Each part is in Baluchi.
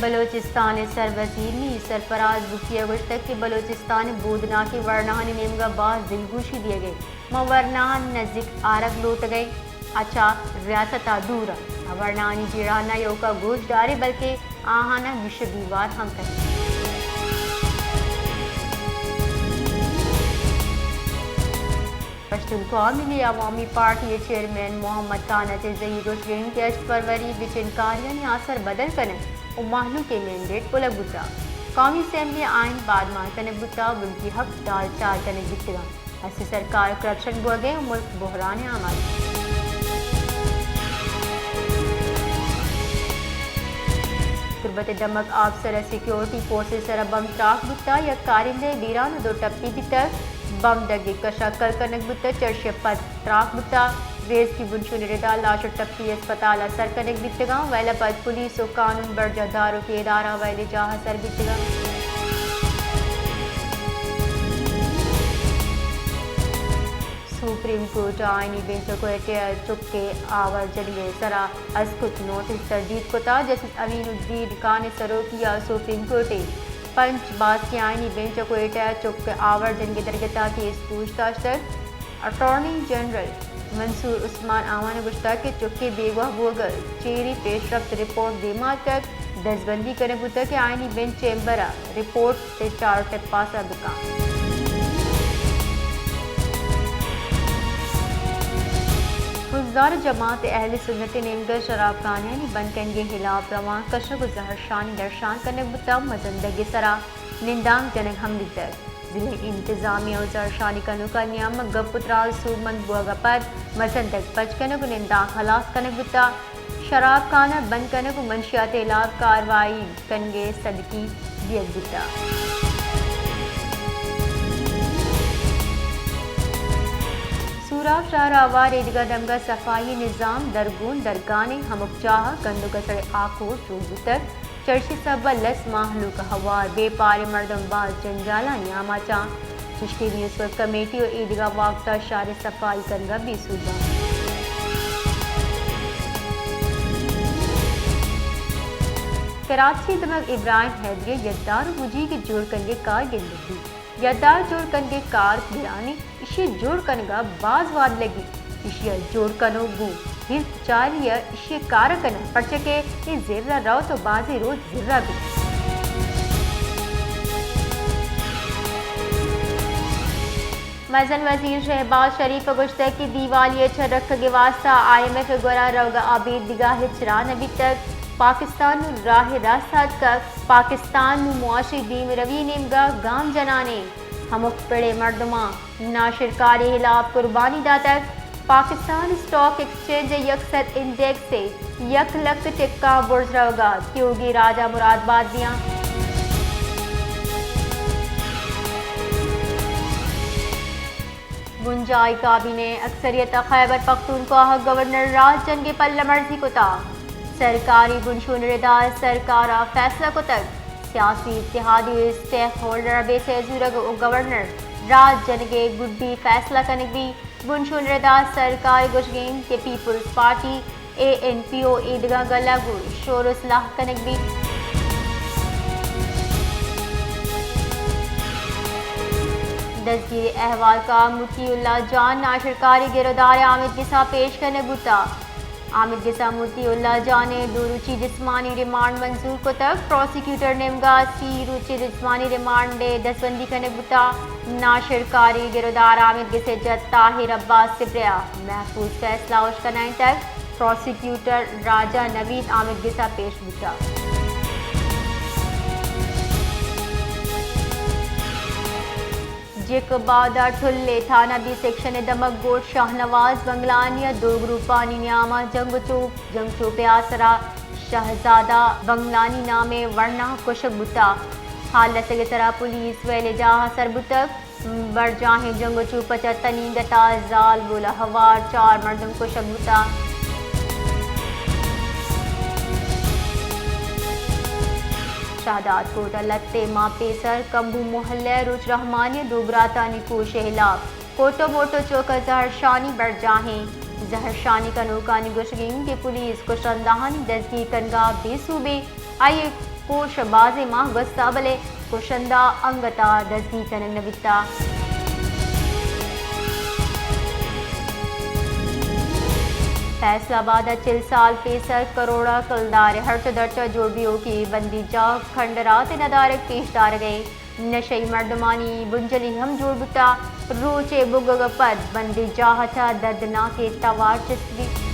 بلوچستان ءِ سروزیر میر سرفراز بگٹی ءَ گوشتگ کہ بلوچستان ءِ بودناکیں ورناہانی نیمگ ءَ باز دلگوشی دیگ ءَ اِنت۔ ما ورناہانی نزیک آرگ لوٹگ ءَ ایں، ءُ چہ ریاست ءَ دور ءَ۔ ما ورناہانی جیڑہانی ایوک ءَ گوش دار ایں، بلکیں آہاں ءَ گیش ءُ گیوار ہم کن ایں۔ پشتونخوا ملی عوامی پارٹی ءِ چیئرمین محمد کانت زئی گوشگ ءَ اِنت کہ ہشت فروری ءَ بچنکاریانی آسر بدل کنگ ءُ مہلوک ءِ مینڈیٹ پلگ بوتگ۔ قومی اسمبلی ءِ آئین بادمان کنگ بوتگ، ملکی حق ڈالچار کنگ بیتگ اَنت۔ ہستیں سرکار کرپشن بوگ ءَ اِنت ءُ ملک بحران ءِ آماچ۔ تربت ءِ دمگ آبسر ءَ سیکورٹی فورسز ءِ سرا بمب تراک بوتگ، یک کارندہ ءِ بیران ءُ دو ٹپی بیتگ۔ بمب دگہ کش ءَ کل کنگ بوتگ، چرشی ءَ پد تراک بوتگ۔ ریزکی بنشون ءِ ردا لاش ءُ ٹپی اسپتال ءَ سر کنگ بیتگ اَنت، ویل ءَ پد پولیس ءُ قانون برجاہ داروکیں ادارہ ویل ءِ جاہ ءَ سر بیتگ اَنت۔ سپریم کورٹ ءِ آئینی بنچ ءَ کوئٹہ ءَ چک ءِ آوار جنگ ءِ سرا اسکت نوٹس تردید کتگ۔ جسٹس امین الدین خان ءِ سروکی ءَ سپریم کورٹ ءِ پنچ باسکیں آئینی بنچ ءَ کوئٹہ ءَ چک ءِ آوار جنگ ءِ درگت ءَ کیس گوش داشتگ۔ اٹارنی جنرل منصور عثمان اعوان ءَ گوشتگ کہ چک ءِ بیگواہ بوگ ءِ چیری پیشرفت رپورٹ دیما اتکگ، دزبندی کنگ بوتگ کہ آئینی بنچ ءِ امبر ءَ رپورٹ ءِ چارٹک پاس ءَ بکن۔ خضدار جماعت اہل سنت ءِ نیمگ ءَ شراب خانہانی بند کنگ ءِ ہلاپ روان کشگ ءُ زہرشانی درشان کنگ بوتگ، مزن دگ ءِ سرا نندانک جنگ ہم بیتگ۔ ضلع انتظامیہ ءُ زہرشانی کنوکانی نیام ءَ گپ ءُ تران سوبمند بوگ ءَ پد مزن دگ پچ کنگ ءُ نندانک ہلاس کنگ بوتگ۔ شراب خانہ بند کنگ ءُ منشیات ءِ ہلاپ کاروائی کنگ ءِ سدکی دیگ بوتگ۔ سوراب شہر ءَ ہوار عیدگاہ دمگ ءَ صفائی نظام درگون درگانیں، ہمک جاہ ءَ گند ءُ گسڑ ءِ آکوٹ جوڑ بوتگ۔ چرشی سبب ءَ لس ماہلوک ءَ ہوار، بے پاریں مردم باز جنجالانی آماچ اَنت۔ چشکے میونسپل کمیٹی ءُ عیدگاہ واکدار شہر ءِ صفائی کنگ ءَ بے سوب اَنت۔ کراچی ءِ دمگ ابراہیم حیدری ءَ یدار ءُ مجیگ ءِ جوڑ کنگ ءِ کار گندگ بیت۔ یدار جوڑ کنگ ءِ کار گرانیں، ایشی ءِ جوڑ کنگ ءَ باز وہد لگیت۔ ایشی ءَ جوڑ کنوک گوں ہیلتھ چاری ءَ ایشی ءِ کار ءَ کن اَنت، پرچا کہ اے زر ءَ روت ءُ بازیں روچ زر ءَ بیت۔ مزن وزیر شہباز شریف ءَ گوشتگ کہ دیوالی ءِ چہ رکگ ءِ واستہ آئی ایم ایف ءِ گورا روگ ءَ ابید دگہ ہچ راہ نہ بیتگ۔ پاکستان نوں راہ ءِ راست ءَ اتکگ۔ پاکستان نوں معاشی دیمروی ءِ نیمگ ءَ گام جنان اِنت۔ ہمک پڑ ءِ مردماں ناشرکاری ءِ ہلاپ قربانی داتگ۔ پاکستان اسٹاک ایکسچینج ءِ یک سد انڈیکس ءِ یک لکھ ٹکاں برز روگ ءَ اَت، تیوگیں راج ءَ مراد بات دیاں۔ بنجاہی کابینہ ءِ اکثریت ءَ خیبر پختونخوا ءِ گورنر ءِ راج جنگ ءِ پلہ مرزی کتگ۔ سرکاری بنشون ءِ ردا سرکار ءَ فیصلہ کتگ، سیاسی اتحادی ءُ اسٹیک ہولڈر ءَ بے سہ زورگ ءُ گورنر ءِ راج جنگ ءِ گڈی فیصلہ کنگ بیت۔ بنشون ءِ ردا سرکار ءِ گوشگ اِنت کہ پیپلز پارٹی، اے این پی ءُ ایدگہ گل ءَ گوں شور ءُ سلاہ کنگ بیت۔ دزگیر ءِ احوالکار مطیع اللہ جان ناشرکاری ءِ گرودار ءِ آمید گس ءَ پیش کنگ بوتگ۔ آمید گس ءَ مطیع اللہ جان ءِ دو روچی جسمانی ریمانڈ منظور کتگ۔ پراسیکیوٹر ءِ نیمگ ءَ سی روچی جسمانی ریمانڈ ءِ دستبندی کنگ بوتگ۔ ناشرکاری ءِ گرودار آمید گس ءِ جد طاہر عباس سپرے ءَ محفوظ فیصلہ اوشتاتگ۔ پراسیکیوٹر راجہ نوید آمید گس ءَ پیش بوتگ۔ جیکب آباد ءِ ٹھل ءِ تھانہ بی سیکشن ءِ دمگ گوٹھ شاہنواز بنگلانی ءَ دو گروپانی نیام ءَ جنگ ءُ چوپ، جنگ چوپ ءِ آسرا شہزادہ بنگلانی نام ءِ ورنا کشگ بوتگ۔ حال رسگ ءِ سرا پولیس ویل ءِ جاہ ءَ سر بوتگ۔ برجاہیں جنگ ءُ چوپ ءَ چہ تنیگت ءَ زالبول ءَ ہوار چار مردم کشگ بوتگ۔ شہداد کوٹ ءَ لھتے ماہ پیسر کمبو محلہ ءِ روچ رحمانی ءَ دو براتانی کوش ءِ ہلاپ۔ کوٹو موٹو چوک ءَ زہرشانی برجاہیں۔ زہرشانی کنوکانی گوشگ اِنت کہ پولیس کشندہانی دزگیر کنگ ءَ بے سوب اِنت۔ آئی ءِ کوش بازیں ماہ گوستا، بلے کشندہ انگتا دزگیر کنگ نہ بیتا۔ فیصل آباد ء چل سال پیسر کروڑ ء کلدار ء ہرچ ء درچ ء جوڑ بیوکی بندیجاہ کھنڈرات ء ندارگ پیش دارگ ء نشئی مردمانی بنجلی ہم جوڑ بوتا۔ روچے بگگ ء پد بندیجاہ ء تہ دردناکیں توار چست بیت۔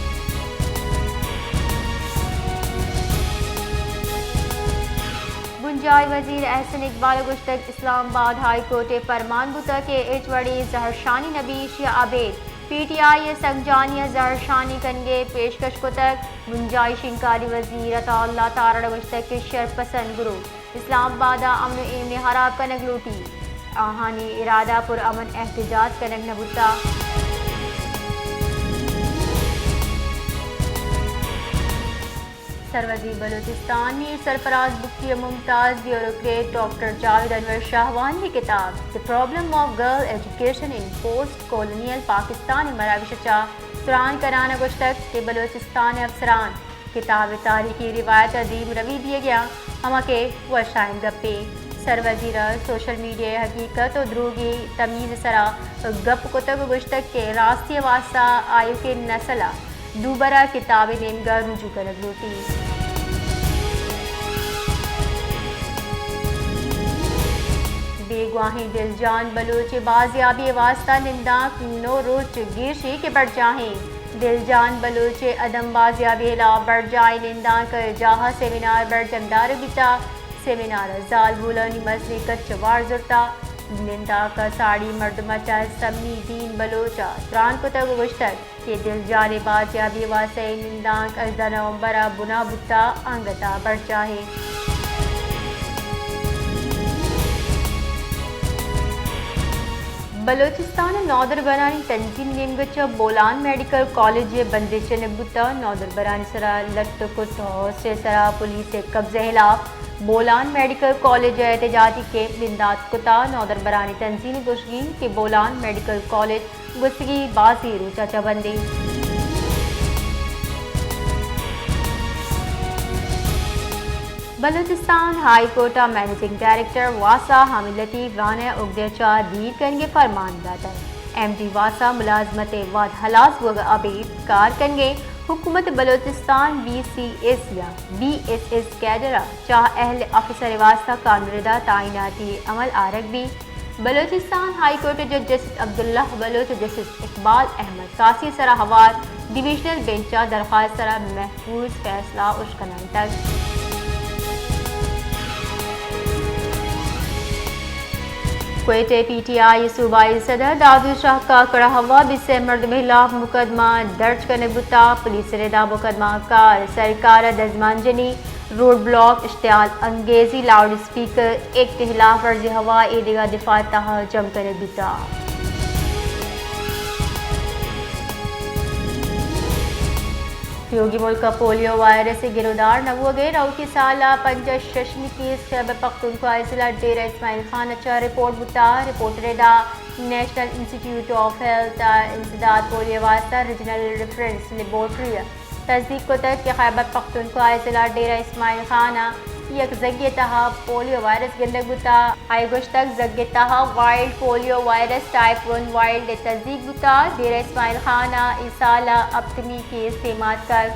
بنجاہی وزیر احسن اقبال ء گوشتگ، اسلام آباد ہائی کورٹ ء پرمان بوتگ کہ ہچ وڑیں زہرشانی نہ بیت، ایشی ء ابید پی ٹی آئی ء سنگجانی ء زہرشانی کنگ ء پیشکش کتگ۔ بنجاہی شنگکاری وزیر عطا اللہ تارڑ ء گوشتگ کہ شرپسند گروہ اسلام آباد ء امن ء ایمن ء ہراب کنگ لوٹیت، آہانی ارادہ پر امن احتجاج کنگ نہ بوتگ۔ سروزیر بلوچستان میر سرفراز بگٹی ء ممتاز بیوروکریٹ ڈاکٹر جاوید انور شاہوانی ء کتاب the problem of girl education in post colonial Pakistan ء مراگش ء چہ تران کنان ء گوشتگ کہ بلوچستان ء افسران کتاب ء تاریخی روایت ء دیم روی دیگ ء آں، ہما کہ وشائیں گپے۔ سروزیر ء سوشل میڈیا ء حقیقت ء دروگی تمیز ء سرا گپ کتگ ء گوشتگ کہ راستی ء واستہ آیوکیں نسل ء دوبرہ کتاب ء نیمگا رجوع کنگ لوٹیت۔ بیگواہیں دلجان بلوچ ء بازیابی ء واستہ نندانک نو روچ گیشی کہ برجاہیں۔ دلجان بلوچ ء عدم بازیابی ء ہلاپ برجاہیں نندانک ء جاہ ء سیمینار برجم دارگ بیتا۔ سیمینار ء زالبولانی مزنیں کچ ء بار زرتا۔ نندانک ء ساڑی مردم ء چہ سمی دین بلوچ ء تران کتگ ء گوشتگ، کہ دلجان ء بازیابی ء واستہ اے نندانک ہژدہ نومبر ء بنا بوتا، انگت ء برجاہ انت۔ بلوچستان ء نودربرانی تنظیم نیمگ ء چہ بولان میڈیکل کالج ء بندش جنگ بوتا۔ نودربرانی سرا لٹ کت، ہاسٹل ء سرا پولیس ء قبضہ ء ہلاپ بولان میڈیکل کالج ء احتجاجی کیمپ بندات کتا۔ نودربرانی تنظیم ء گوشگی کہ بولان میڈیکل کالج گوستگی بازیں روچ ء چہ بند انت۔ بلوچستان ہائی کورٹ ء منیجنگ ڈائریکٹر واسا حامد لطیف رانا ء اگدہ ء چہ دیر کنگ ء فرمان داتگ۔ ایم ڈی واسا ملازمت ء وھد ہلاس بوگ ء ابید کار کنگ ء حکومت بلوچستان بی سی ایس یا بی ایس ایس کیڈر ء چہ اہل آفیسر ء واستہ کانگریدا تعیناتی عمل آرگ بیت۔ بلوچستان ہائی کورٹ ء جج جسٹس عبداللہ بلوچ ء جسٹس اقبال احمد قاضی ء سرا ہوار ڈویژنل بینچ ء درخواست ء سرا محفوظ فیصلہ اشکنائینتگ۔ کوئٹہ ء پی ٹی آئی ء صوبائی صدر داودود شاہ کاکڑ ء ہوا بیست ء مردم ء ہلاف مقدمہ درج کنگ بوتگ۔ پولیس ء ردا مقدمہ کار سرکار ء دزمانجنی، روڈ بلاک، اشتعال انگیزی، لاؤڈ اسپیکر ایکٹ ء ہلاف ورزی ہوا ایدگہ دفاع تہا جم کنگ بیتا۔ پیوگی ملک ء پولیو وائرس ء گرودار نہ بوگ ء روکی سال ء پنجاہ ششمی کیس خیبر پختونخوا ء ضلع ڈیرہ اسماعیل خان ء چہ رپورٹ بوتا۔ رپورٹ ء ردا نیشنل انسٹیٹیوٹ آف ہیلتھ ء انسداد پولیو ء واستہ ریجنل ریفرنس لیبارٹری ء تصدیق کتگ کہ خیبر پختونخوا ء ضلع ڈیرہ اسماعیل خان ء یک زگے ء تہا پولیو وائرس گندگ بوتگ۔ آئی ء گوشتگ، زگ ء تہا wild polio virus type one wild ء تصدیق بوتگ۔ ڈیرہ اسماعیل خان ء اے سال ء ہپتمی کیس دیما اتکگ۔